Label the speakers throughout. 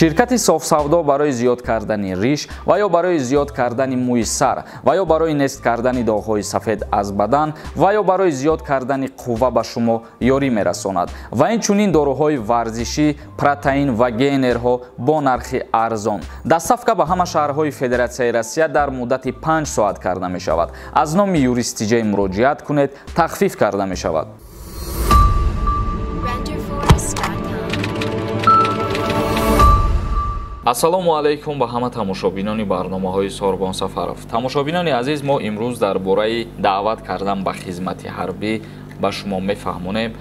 Speaker 1: Ширкати Софсавдо барои зиёд кардани риш ва ё барои зиёд кардани мӯи сар ва ё барои нест кардани доғҳои сафед аз бадан ва ё барои зиёд кардани қувва ба шумо ёрӣ мерасонад ва инчунин доруҳои варзишӣ, протеин ва гейнерҳо бо нархи арзон. Доставка ба ҳама шаҳрҳои Федератсияи Россия дар муддати 5 соат карда мешавад. Аз номи Юрист Тиҷей муроҷиат кунед, тахфиф карда мешавад. Ассалому алайкум ба ҳама тамошобинони барномаҳои Сорбон Сафаров. Тамошобинони азиз, мо имрӯз дар бораи даъват кардан ба хизмати ҳарбӣ ба шумо мефаҳмонем.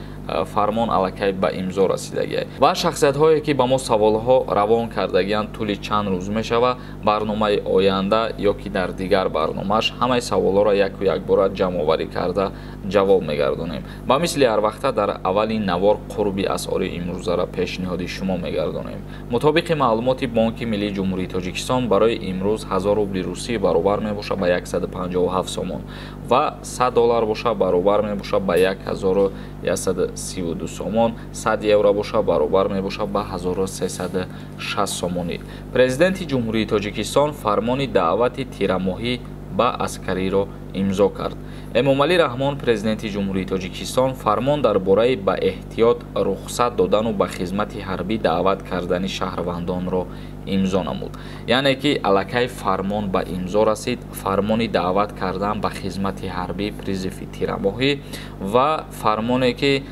Speaker 1: Фармон аллакай ба имзо расидагист ва шахсиятҳое ки ба мо саволҳо равон кардагианд тӯли чанд рӯз мешавад. Барномаи оянда ё ки дар дигар барномааш ҳамаи саволҳоро яку якбора ҷамъоварӣ карда ҷавоб мегардонем. Ба мисли ҳар вақта дар аввали навор қурби асъори имрӯзаро пешниҳоди шумо мегардонем. Мутобиқи маълумоти Бонки Миллии Ҷумҳурии Тоҷикистон барои имрӯз 1000 рубли русӣ баробар мебошад ба 157 сомон ва 100 доллар бошад баробар мебошад ба 1132 сомон, 100 евро боша баробар мебошад ба 1360 сомонӣ. Президенти Ҷумҳурии Тоҷикистон фармони даъвати тирамоҳӣ ба аскариро имзо кард. Эмомалӣ Раҳмон, президенти Ҷумҳурии Тоҷикистон, фармон дар бораи ба эҳтиёт рухсат додану ба хизмати ҳарбӣ даъват кардани шаҳрвандонро имзо намуд. Яъне ки аллакай фармон ба имзо расид, фармони даъват кардан ба хизмати ҳарбӣ призиви тирамоҳӣ ва фармоне ки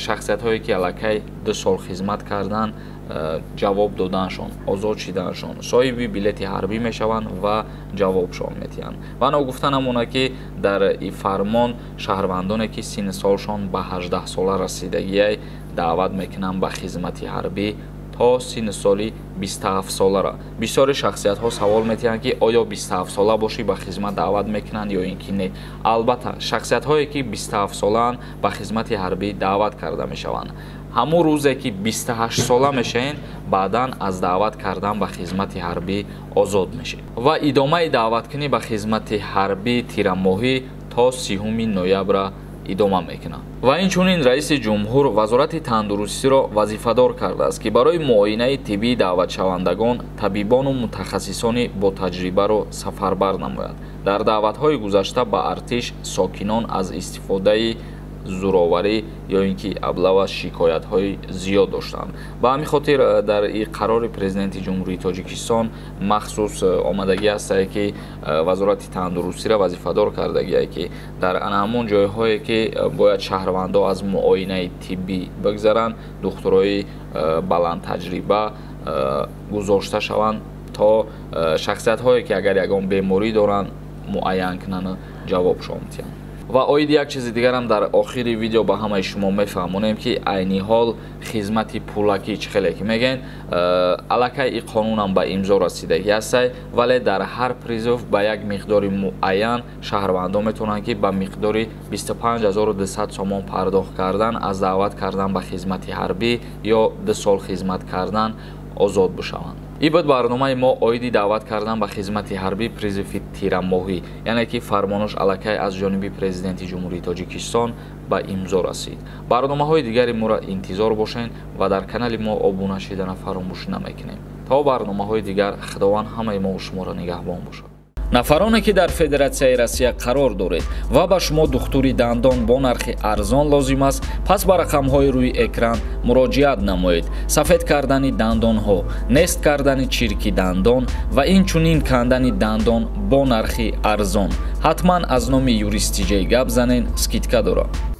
Speaker 1: шахсиятҳое ки аллакай 2 сол хизмат кардан ҷавоб доданшон, озод шиданшон, соҳиби билети ҳарбӣ мешаванд ва ҷавобшон метиҳанд. Ва ногуфта намона ки дар ин фармон шаҳрвандоне ки синни солшон ба 18 сола расидагиай даъват мекунанд ба хизмати ҳарбӣ то синни соли 27 солара. Бисёри шахсиятҳо савол метиҳанд ки оё 27 сола бошӣ ба хизмат даъват мекунанд ё ин ки не. Албатта, шахсиятҳое ки 27 солаанд ба хизмати ҳарбӣ даъват карда мешаванд. Ҳамон рӯзе ки 28 сола мешавед, баъдан аз даъват кардан ба хизмати ҳарбӣ озод мешавед. Ва идомаи даъваткунӣ ба хизмати ҳарбӣ тирамоҳӣ то 30 ноябра идома мекунад. Ва инчунин раиси ҷумҳур вазорати тандурустиро вазифадор кардааст ки барои муоинаи тиббии даъватшавандагон табибону мутахассисони ботаҷрибаро сафарбар намояд. Дар даъватҳои гузашта ба артиш сокинон аз истифодаи зӯроварӣ ё ин ки аблава шикоятҳои зиёд доштанд. Ба ҳамин хотир дар ин қарори президенти Ҷумҳурии Тоҷикистон махсус омадагӣ ҳастае ки вазорати тандурустиро вазифадор кардагие ки дар ҳамон ҷойҳое ки бояд шаҳрвандо аз муоинаи тиббӣ бигзаранд, духтурои баландтаҷриба гузошта шаванд то шахсиятҳое ки агар ягон беморӣ доранд муайян кунанд, ҷавобшон диҳанд. Ва оиди як чизи дигарам дар охири видео ба ҳамаи шумо мефаҳмонем ки айни ҳол хизмати пулакӣ чӣ хеле ки мегӯянд, аллакай ин қонунам ба имзо расидагӣ ҳастай, вале дар ҳар призив ба як миқдори муайян шаҳрвандон метавонанд ки ба миқдори 25200 сомон пардохт кардан аз даъват кардан ба хизмати ҳарбӣ ё 2 сол хизмат кардан озод бишаванд. Ин буд барномаи мо оиди даъват кардан ба хизмати ҳарбӣ призиви тирамоҳӣ, яъне ки фармонош аллакай аз ҷониби президенти Ҷумҳурии Тоҷикистон ба имзо расид. Барномаҳои дигари моро интизор бошед ва дар канали мо обуна шидана фаромӯш намекунем. То барномаҳои дигар Худованд ҳамаи мо шуморо нигаҳбон бошад. Нафароне ки дар Федератсияи Россия қарор доред ва ба шумо духтури дандон бо нархи арзон лозим аст, пас ба рақамҳои рӯи экран муроҷиат намоед. Сафед кардани дандонҳо, нест кардани чирки дандон ва инчунин кандани дандон бо нархи арзон. Ҳатман аз номи Юрист Тиҷей гап занен, скидка дорад.